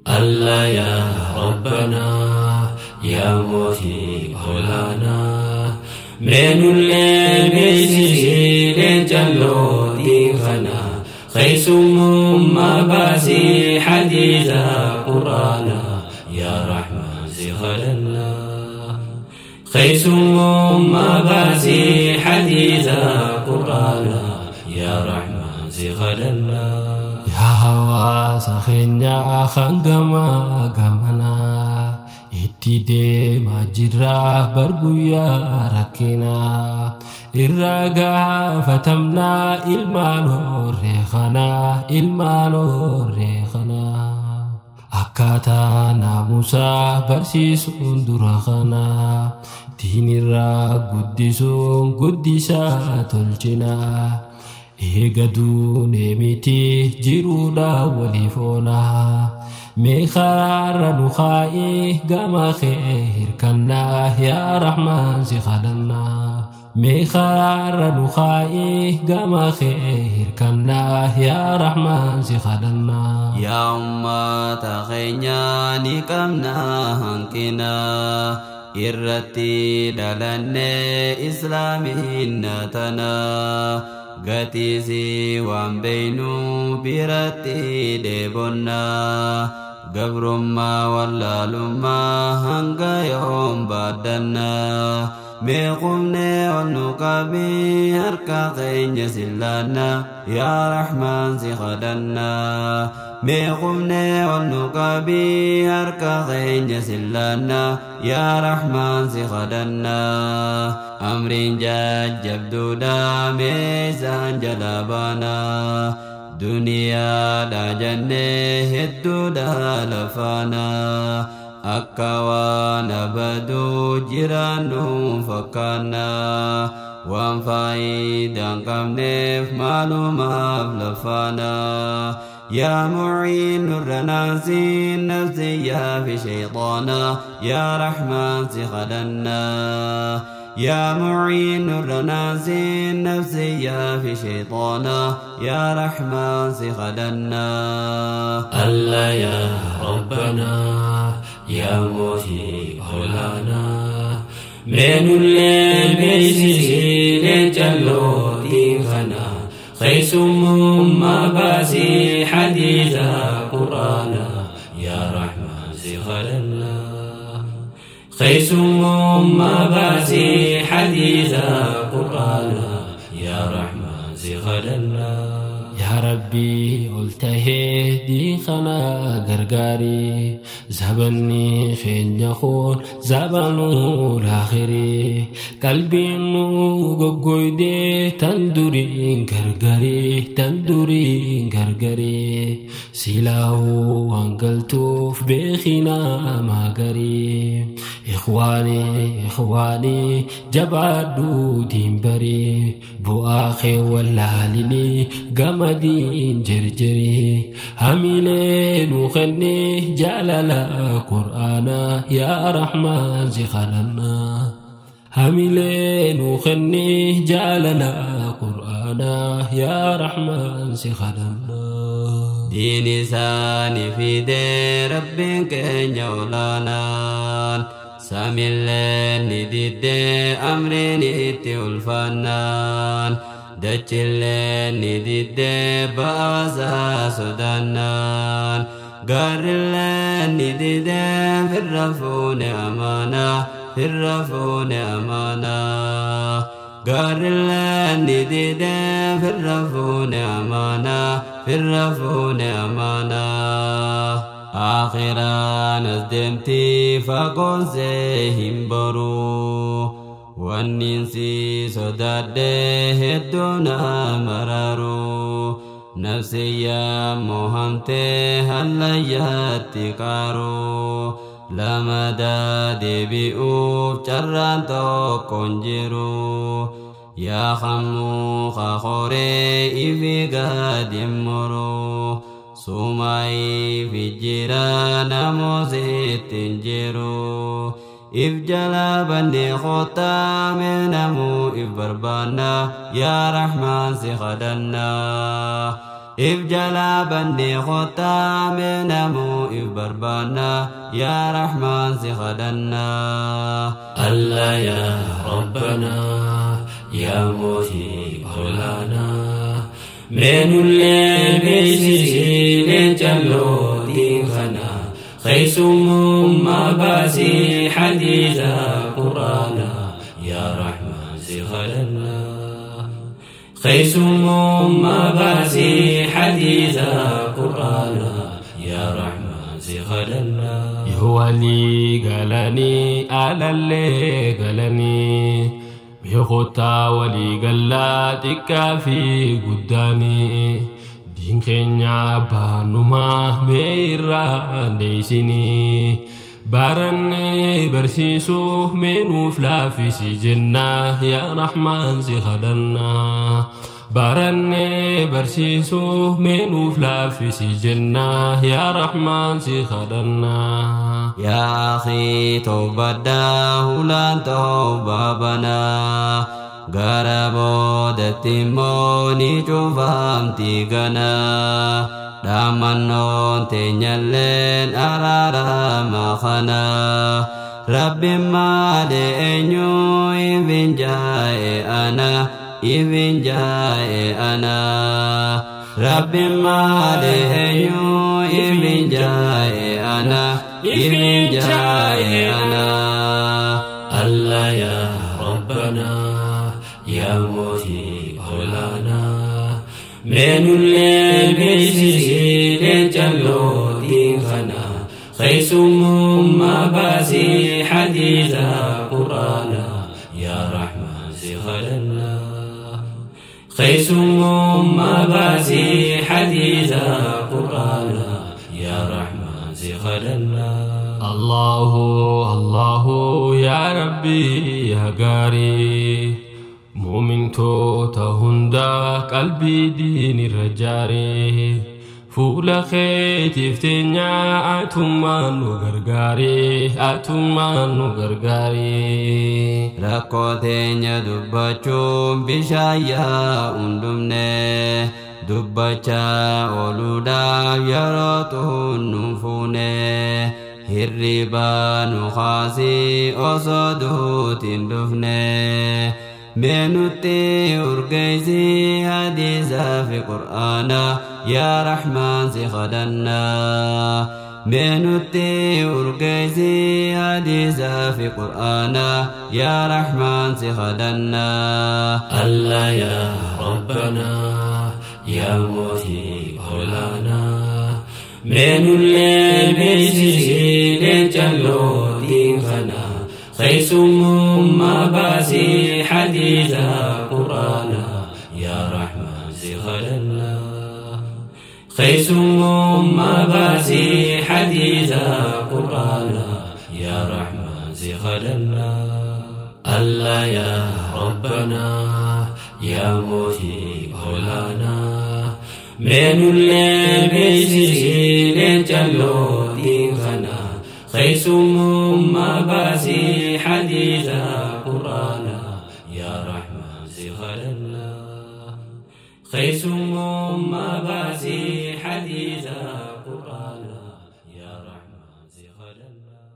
الله يا ربنا يا موتي مولانا من الليل بيسيسي جلو ديخنا خيسم ما باسي حديث قرانا يا رحمن زخلنا خيسم ما باسي حديث قرانا يا رحمن زخلنا يا hawaasa keenya kan gamaa gamanaa itti deemaa jirra bar guyyaa rakkinaa irraa gaafatamnaa ilmaan horree kanaa ilmaan horree kanaa akkaataa naamusaa barsiisuun dura kanaa diinirraa guddisuun guddisaa tolchinaa. Eega duunee miti jiruudha waliif oolaa mee karaarra nu kaa'ee gama kee hirkannaa yaa Rahmaan si kadhannaa mee karaarra nu kaa'ee gama kee hirkannaa yaa Rahmaan si kadhannaa. Yaa uummata keenya ni qabna hanqina irratti dhalannee islaamiin tanaa. Gatiisi waan beeynu biratti dheebonnaa gabrummaa wallaalummaa hanga yoom baadannaa mee qubnee ol nu qabii harka keenya sillaannaa yaa Rahmaan si kadhannaa mee qubnee ol nu qabii harka keenya sillaannaa yaa Rahmaan si kadhannaa. Amriin jajjabduudha meeshaan jala baanaa duniyaadha jennee hedduudha lafaanaa akka waan abaduu jiraannu fakkaannaa waan faayidaa hin qabneef maalumaaf lafaanaa. يا معين الرناسي النفسية في شيطانا يا رحمن سخدنا يا معين الرناسي النفسية في شيطانا يا رحمن سخدنا الله يا ربنا يا موتي مولانا من الليل بيسيسي جلو ديخنا خيسم ما باسي حديث قرانا يا رحمن زخلنا خيسم ما باسي حديث قرانا يا رحمن زخلنا يا ربي قلت هدي خنا غرغاري زبني خين يخون زبنو الآخري قلبي نو غوغويدي تندورين غرغري تندورين غرغري سلاو وانقلتوف بخنا ما غري إخواني إخواني جبادو دين بواخي واللاليني قمدين جرجري هميلين وخني جلال قرآنا يا رحمن زخلنا هميلين وخني جلال قرآنا يا رحمن زخلنا ديني ساني في دي ربك جولانان سامي نديد أمرين الفنان دجل نديد باسا سودانان قارل نديد في الرفون أمانة في الرفون أمانة قارل نديد في الرفون أمانة في الرفون أمانة آخرا نزدمتي فقون سيهم برو والننسي صداد هدونا مرارو نفسي مهمتي هل ياتقارو لمدى دبئو جران توكنجرو يا خمو خخوري إفي قادم مرو سوماي في جيران موزيت جيرو إف جلابني خطا من أمو إف بربانا يا رحمن سخدنا. If jalaa bannee kottaa mee namuu if barbaanna yaa Rahmaan si kadhannaa. Allah yaa Rabbanaa yaa mootii olaanaa mee nullee beeksisi leencalloo diin kanaa keessummaa baasii hadiisa quraanaa yaa Rahmaan si kadhannaa. keessummaa baasii hadiisa quraanaa yaa Rahmaan si kadhannaa. Yoo walii galanii alallee galanii beekotaa walii galaa xiqqaa fi guddaanii diin keenya baanumaa mee irraa deessinii barannee barsiisuu mee nuuf laaffisi jennaa yaa Rahmaan si kadhannaa. Barannee barsiisuu mee nuuf laaffisi jennaa yaa Rahmaan si kadhannaa. Yaa akhii tawbadhaa hulaan tawbaa banaa gara boodatti immoo ni cufamti ganaa dhaamannoon teenyalleen araarama kanaa Rabbiin malee eenyu ifin jaa'e ana ifin jaa'e ana Rabbiin malee eenyu ifin jaa'e ana ifin jaa'e ana. Allah yaa Rabbanaa yaa mootii olaanaa mee nullee beeksisi leencalloo diin kanaa keessummaa baasii hadiisa quraanaa yaa Rahmaan si kadhannaa. keessummaa baasii hadiisa quraanaa yaa Rahmaan si kadhannaa. Allahu Allahu yaa Rabbi yaa gaarii muumintoota hundaa qalbii diin irra jaaree fuula keetiif teenyaa atummaan nu gargaaree atummaan nu gargaaree. Rakkoo teenya dubbachuun bishaan yaa'uun dhumne dubbachaa ooluudhaaf yeroo tuun nu fuune hirribaa nu kaasii osoo duutiin dhufne mee nutti urgeessi hadiisaa fi qur'aana yaa Rahmaan si kadhannaa. Mee nutti urgeessi hadiisaa fi qur'aana yaa Rahmaan si kadhannaa. Allah yaa Rabbanaa yaa mootii olaanaa mee nullee beeksisi leencalloo diin kanaa keessummaa baasii hadiisa quraanaa yaa Rahmaan si kadhannaa. keessummaa baasii hadiisa quraanaa yaa Rahmaan si kadhannaa. Allah yaa Rabbanaa yaa mootii olaanaa mee nullee beeksisi leencalloo diin kanaa keessummaa baasii hadiisa quraanaa yaa Rahmaan si kadhannaa. keessummaa baasii hadiisa quraanaa yaa Rahmaan si kadhannaa.